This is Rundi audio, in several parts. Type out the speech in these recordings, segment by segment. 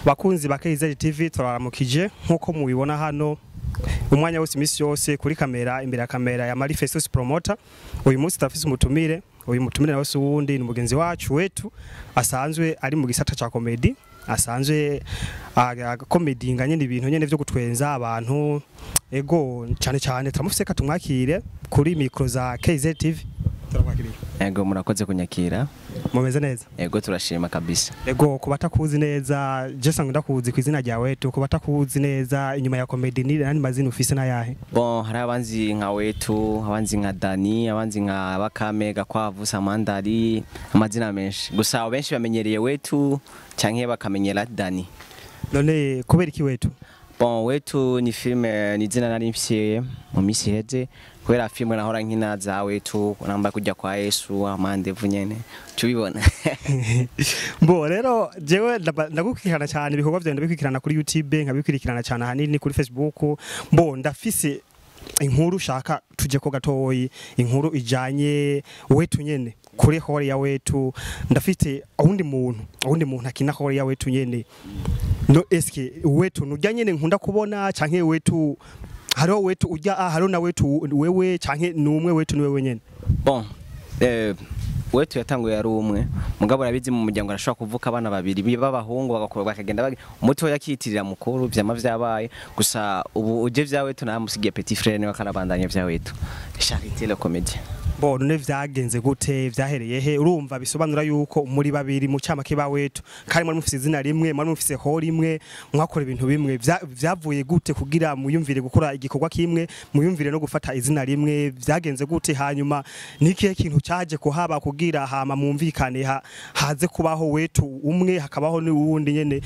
Bakunzi ba KZ TV, turaramukije. Nkuko mubibona hano, umwanya wose, imisi yose, kuri kamera, imbere ya kamera ya Manifestos Promoter. Uyu munsi turafise umutumire. Uyu mutumire nawe si uwundi, ni mugenzi wacu wetu asanzwe ari mu gisata ca comedy, asanzwe comedy nyene, ibintu nyene vyo gutwenza abantu. Ego, cyane cyane turamufise, katumwakire kuri micro za KZ TV. Turakwakiriye. Ego, murakoze kunyakira. Mumeze neza? Ego, turashima kabisa. Ego, ku batakuzi neza, je sanzwe ndakuzi ku izina rya Wetu. Ku batakuzi neza, inyuma ya comedy ni nani mazina ufise, n'ayahe? Bon, hari abanzi nka Wetu, abanzi nka Dani, abanzi nka Bakame, Gakwavu, Samandari, amazina menshi. Gusa abo benshi bamenyereye Wetu canke bakamenyera Dani. None kubera iki Wetu? Bon, Wetu ni film, ni izina nari mfise mu misi iheze kubera film nahora nkina za Wetu, namba kujya kwa Yesu, amandevu nyene. Tubibona. Bo rero jewe ndagukurikirana cyane, ibikorwa vyawe ndabikurikirana kuri YouTube, nkabikurikirana cyane ahanini kuri Facebook. Bo ndafise inkuru shaka tuje ko gatoyi, inkuru ijanye Wetu nyene, kuri rôle ya Wetu. Ndafite uwundi muntu akina rôle ya Wetu nyene. No eske Wetu nujya nyene nkunda kubona, canke Wetu hariho Wetu ujya, hariho na Wetu wewe, canke numwe Wetu ni wewe nyene? Bon, Wetu yatanguye ari umwe, mugabo urabizi mu muryango arashobora kuvuka abana babiri b'abahungu, bagakura, bakagenda umutoya akiyitirira mukuru, vyama vyabaye. Gusa ubu uje vya Wetu namusigiye petit frère, niwe akarabandanya vya Wetu Charité le comédien. Bo none vyagenze gute? Vyahereye he? Urumva bisobanura yuko muri babiri mu camake ba Wetu, kandi muri mufise izina rimwe, muri mufise rôle imwe, mwakora ibintu bimwe. Vyavuye gute kugira muyumvire gukora igikorwa kimwe, muyumvire no gufata izina rimwe? Vyagenze gute? Hanyuma nikihe kintu cyaje kuhaba kugira hama mwumvikane, haze kubaho Wetu umwe, hakabaho n'uwundi nyene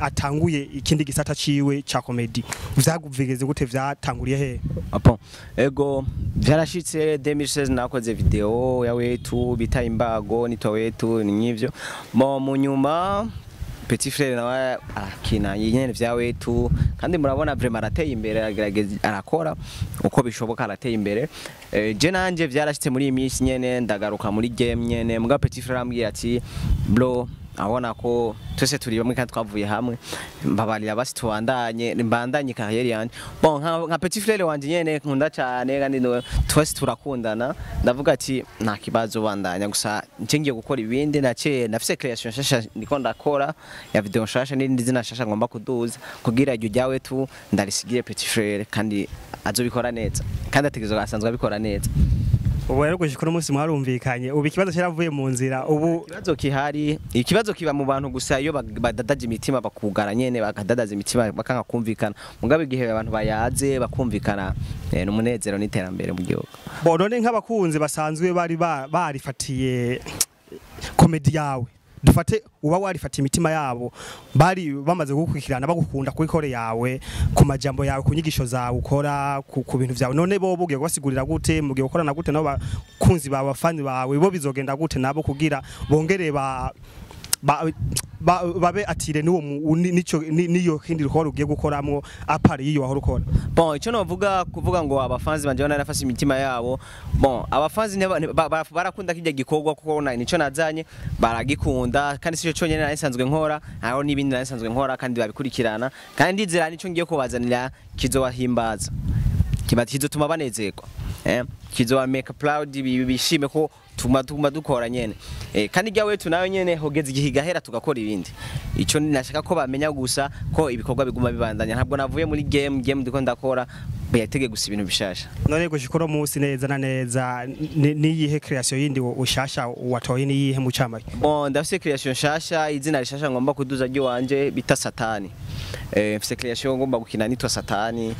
atanguye ikindi gisata ciwe ca comedy? Vyaguvigeze gute? Vyatanguriye he? Bon, ego, vyarashitse 2016 nakoze video ya Wetu bita Imbago, nitwa Wetu, ni nk'ivyo. Mo mu nyuma petit frère nawe arakina nyene vya Wetu, kandi murabona vraiment arateye imbere, aragerageza, arakora uko bishoboka, arateye imbere. Je nanje vyarashitse muri iyi minsi nyene ndagaruka muri game nyene, muga petit frère arambwira ati: "Bro, abona ko twese turi bamwe kandi twavuye hamwe, mbabarira basi tubandanye, mbandanye carrière yanje." Bon, nka petit frère wanje nyene nkunda cyane kandi twese turakundana, ndavuga ati: "Nta kibazo, bandanya, gusa nce ngiye gukora ibindi." Nace nafise création nshasha ndiko ndakora ya video nshasha n'irindi zina nshasha ngomba kuduza, kugira iryo rya Wetu ndarisigire petit frère, kandi azobikora neza, kandi ategerezwa, asanzwe abikora neza. Ubu rero gushika uno munsi mwarumvikanye, ubu ikibazo cyaravuye mu nzira ubu? Ikibazo kihari, ikibazo kiba mu bantu gusa iyo badadaje imitima, bakugara nyene, bakadadaza imitima, bakanga kumvikana. Mugabe igihe abantu bayaze bakumvikana, n'umunezero n'iterambere mu gihugu. Bo none nk'abakunzi basanzwe bari barifatiye comedy yawe, dufate uba warifatiye imitima yabo, bari bamaze gukurikirana, bagukunda kuri rôle yawe, ku majambo yawe, ku nyigisho zawe ukora, ku bintu vyawe, none bo bugiye kubasigurira gute? Mugiye gukorana gute nabo bakunzi bawe, abafani bawe? Bo bizogenda gute nabo kugira bongere ba babe atire n'uwo nico niyo kindi rukora ugiye gukoramwo à part y'iyo wahora ukora? Bon, icyo novuga, kuvuga ngo abafanzi banje narafashe imitima yabo, bon, abafanzi barakunda kijya gikorwa kuko nico nazanye, baragikunda. Kandi sico cyonyine nari nsanzwe nkora, hariho n'ibindi nari nsanzwe nkora kandi babikurikirana, kandi ndizera nico ngiye kubazanira kizobahimbaza, kiba kizotuma banezerwa, kizoba make proud, bishime ko tuma dukora nyene. Kandi rya Wetu nawe nyene hogeze igihe gahera tugakora ibindi. Ico nashaka ko bamenya gusa ko ibikorwa biguma bibandanya, ntabwo navuye muri game. Game ndiko ndakora, bayatege gusa ibintu bishasha. None gushika uno munsi neza na neza niyihe création yindi ushasha watoye? Niyihe mu camake? Bon, ndafise création nshasha, izina rishasha ngomba kuduza ry'iwanje bita Satani. Mfise création ngomba gukina nitwa Satani.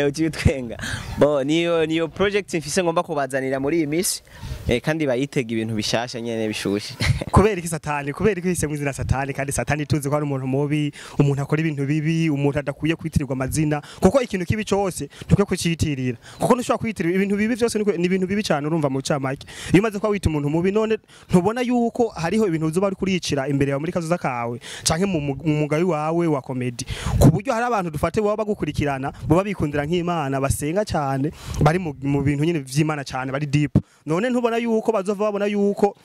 Ucibitwenga. Bon, niyo project mfise ngomba kubazanira muri iyi minsi, kandi bayitega ibintu bishasha nyene bishushe. Kubera iki Satani? Kubera iki uhisemo izina Satani, kandi Satani tuzi ko ari umuntu mubi, umuntu akora ibintu bibi, umuntu adakwiye kwitirirwa amazina? Kuko ikintu kibi cyose ntukwiye kuciyitirira, kuko ntushobora kwiyitirira ibintu bibi byose, ni ibintu bibi cyane. Urumva mu camake, iyo umaze kuba wita umuntu mubi, none ntubona yuko hariho ibintu uzoba uri kuricira imbere yawe muri kazoza kawe, canke mu mugayi wawe wa comedy, ku buryo hari abantu dufate baba bagukurikirana, baba bikundira nk'Imana, basenga cyane, bari mu bintu nyine vy'Imana cyane, bari deep? None ntubona yuko bazova babona yuko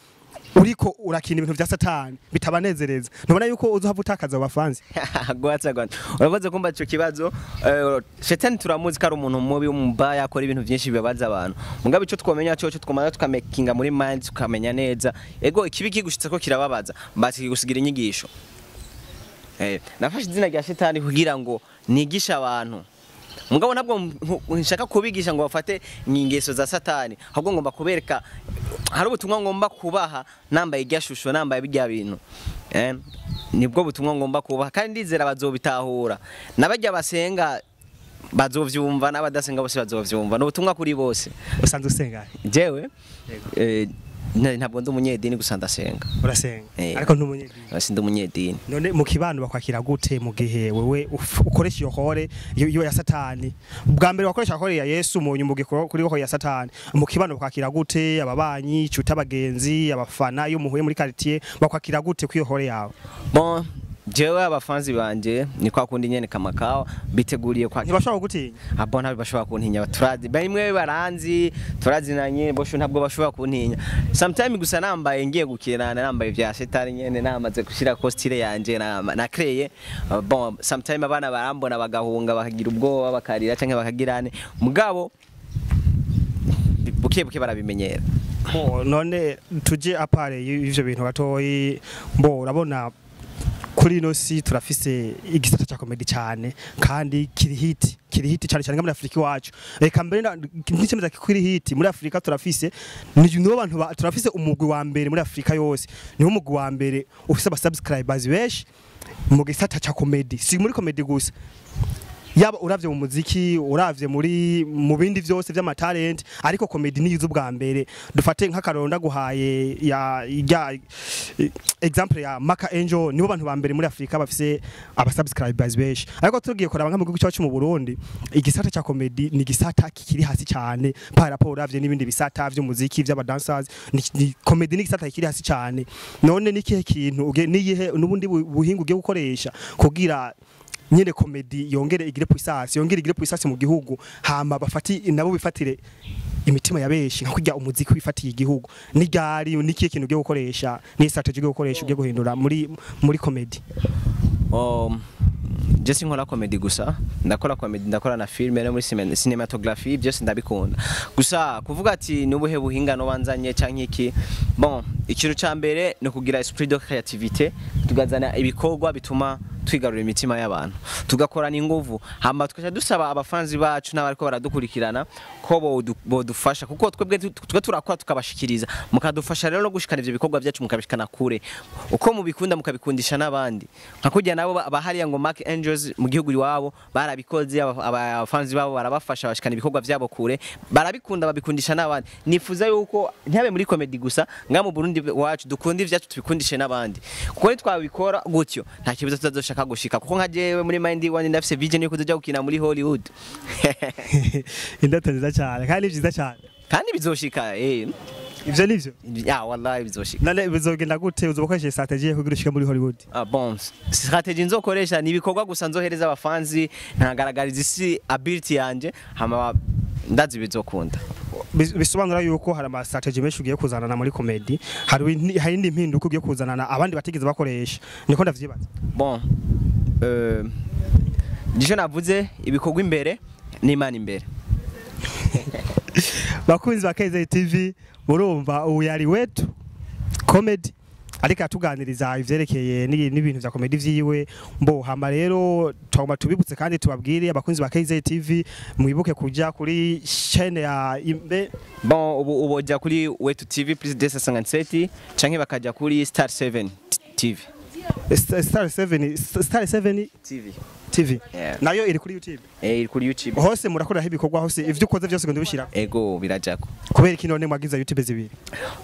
Uriko urakina ibintu vya satani bitabanezereza, ntubona yuko uzohava utakaza abo bafanzi? Gwatsa gwatsa, urakoze kumba ico kibazo. Shetani turamuzi ko ari umuntu mubi w'umubaya, akora ibintu byinshi bibabaza abantu. Mugabo ico twomenya cyo twomara tukamakinga muri mind, tukamenya neza ego ikibi kigushitse ko kirababaza, basi kigusigira inyigisho. Nafashe izina rya shetani kugira ngo nigishe abantu. Mugabo ntabwo nshaka kubigisha ngo bafate ingeso za satani, ahubwo ngomba kubereka hari ubutumwa ngomba kubaha nambaye irya shusho, nambaye bijya bintu. Nibwo butumwa ngomba kubaha kandi ndizera bazobitahura, n'abajya basenga bazovyumva, n'abadasenga bose bazovyumva. Ni ubutumwa kuri bose. Usanzwe usenga? Jewe ntabwo ndi umunyedini, gusa ndasenga. Urasenga? Eh. Ariko ntumunyedini? Sindi umunyedini. None mu kibano bakwakira gute mu gihe wewe ukoresha iyo hore iyo ya satani? Bwa mbere wakoresha hore ya Yesu, mu nyuma ugiye kuri hore ya satani. Mu kibano bakwakira gute? Ababanyi, inshuti, abagenzi, abafana, iyo muhuye muri quartier bakwakira gute kuri iyo hore yawe? Bon, jewe abafanzi banje ni kwa kundi nyene kamakawa biteguriye kwa Ntibashobora kugutinya? Abo ntabwo bashobora kuntinya, turazi bimwe, baranzi, turazinanye bosho, ntabwo bashobora kuntinya. Sometime gusa nambaye ngiye gukina, nambaye vya shetani nyene, namaze gushira costume yanje na créé. Bon, sometime abana barambona bagahunga, bakagira ubwoba, bakarira canke bakagirane, mugabo buke buke barabimenyera. Bo, none tuje à part y'ivyo bintu gatoyi. Mbo urabona kuri ino si turafise igisata cya comedy cyane kandi kiri hit, kiri hit cyane cyane nka muri Afrika iwacu. Reka mbere nticemeza kiri hit muri Afrika. Turafise nibo bantu turafise umugwi wa mbere muri Afrika yose, niwo mugwi wa mbere ufise aba subscribers benshi mu gisata cya comedy. Si muri comedy gusa, yaba uravye mu muziki, uravye muri mu bindi vyose vy'amatalent, ariko comedy niyo ubwa mbere. Dufate nk'akaronda guhaye ya example ya Maka Angel, nibo bantu ba mbere muri Afrika bafise aba subscribers benshi. Ariko tugiye kuraba nka mu gihugu cyacu mu Burundi, igisata ca comedy ni igisata kikiri hasi cyane par rapport uravye n'ibindi bisata vy'umuziki, vy'abadancers. Ni comedy ni igisata kikiri hasi cyane. None ni kihe kintu niyihe n'ubundi buhinga ugiye gukoresha kugira nyene comedy yongere igire puissance, yongere igire puissance mu gihugu, hama bafati nabo bifatire imitima ya benshi nka kurya umuziki wifatiye igihugu? Ni ryari, ni kihe kintu ugiye gukoresha, ni strategy ugiye gukoresha, ugiye guhindura muri comedy? Je sinkora comedy gusa, ndakora comedy, ndakora na film no muri cinematography, byose ndabikunda. Gusa kuvuga ati nubuhe buhinga no banzanye canke iki, bon, ikintu ca mbere ni kugira esprit de créativité, tugazana ibikorwa bituma twigarurira imitima y'abantu, tugakorana inguvu, hama tukaca dusaba abafanzi bacu n'abariko baradukurikirana ko bodufasha, kuko twebwe twe turakora tukabashikiriza, mukadufasha rero no gushikana ivyo bikorwa byacu, mukabishikana kure uko mubikunda, mukabikundisha n'abandi, nka kurya nabo bahariya ngo Mark Angels mu gihugu iwabo barabikoze, abafanzi babo barabafasha bashikana ibikorwa vyabo kure, barabikunda, babikundisha n'abandi. Nifuza yuko ntihabe muri comedy gusa, nga mu Burundi wacu dukunda ivyacu, tubikundishe n'abandi, kuko nitwabikora gutyo nta kibazo tuzazoshaka gushika, kuko nka jewe muri mind wanje ndafise vision yo kuzoja gukina muri Hollywood. Indoto nziza cyane kandi ni vyiza cyane. Kandi bizoshika. Ivyo nivyo? Ya, wallahi bizoshika. None bizogenda gute? Uzobakoresha strategy kugira ushike muri Hollywood? Ah bon, strategy nzokoresha ni ibikorwa gusa nzohereza abafanzi, ntagaragariza isi ability yanje, hama ndazi bizokunda. Bisobanura yuko hari ama strategy menshi ugiye kuzanana muri comedy, hari indi mpinduka ugiye kuzanana abandi batigeze bakoresha, niko ndavyibaza. Bon, Nicyo navuze, ibikorwa imbere n'Imana imbere. Bakunzi ba KZ TV, murumva ubu yari Wetu Comedy, ariko atuganiriza ivyerekeye n'ibintu vya comedy vyiwe. Mbo hama rero twagomba tubibutse kandi tubabwire, abakunzi ba KZ TV, mwibuke kuja kuri chaîne ya Imbe. Bon, ubu uboja kuri Wetu TV plus 257 canke bakaja kuri Star 7 TV. Star 7, Star 7 TV. TV. Yeah. Nayo iri kuri YouTube? Eh, iri kuri YouTube. Hose murakoreraho ibikorwa, hose ivyo ukoze byose ngo ndibishira? Ego, birajako. Kubera iki none mwagize YouTube zibiri?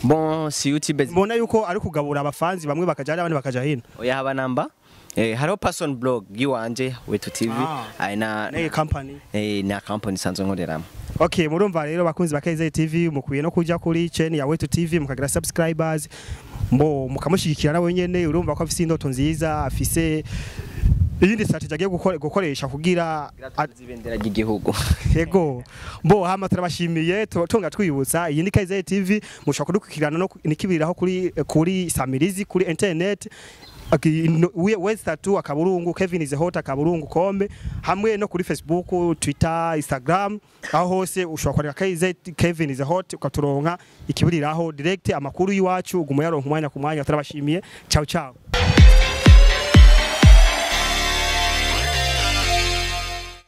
Bon, si YouTube Mbona yuko ari kugabura abafanzi, bamwe bakaja hariya, abandi bakaja hino. Oya, haba namba. Hariho person blog yiwanje Wetu TV. Ah. Ai na Nayo company? Eh, na company sanzwe nkoreramo. Okay, murumva rero bakunzi ba KZ TV, mukwiye no kuja kuri chaîne ya Wetu TV mukagira subscribers, mbo mukamushigikira nawe nyene. Urumva ko afise indoto nziza, afise Iyindi strategy agiye gukoresha kugira ibendera ry'igihugu. Yego, bo hama turabashimiye, tunga twibutsa iyi ni KZ TV, mushobora kudukurikirana no nikibiriraho kuri Samirizi, kuri internet westatu akaburungu Kevin is hot akaburungu com, hamwe no kuri Facebook, Twitter, Instagram, aho hose ushobora kwandika KZ Kevin is hot ukaturonka ikibiriraho direct, amakuru y'iwacu uguma yaronka umwanya ku mwanya. Turabashimiye, ciao ciao.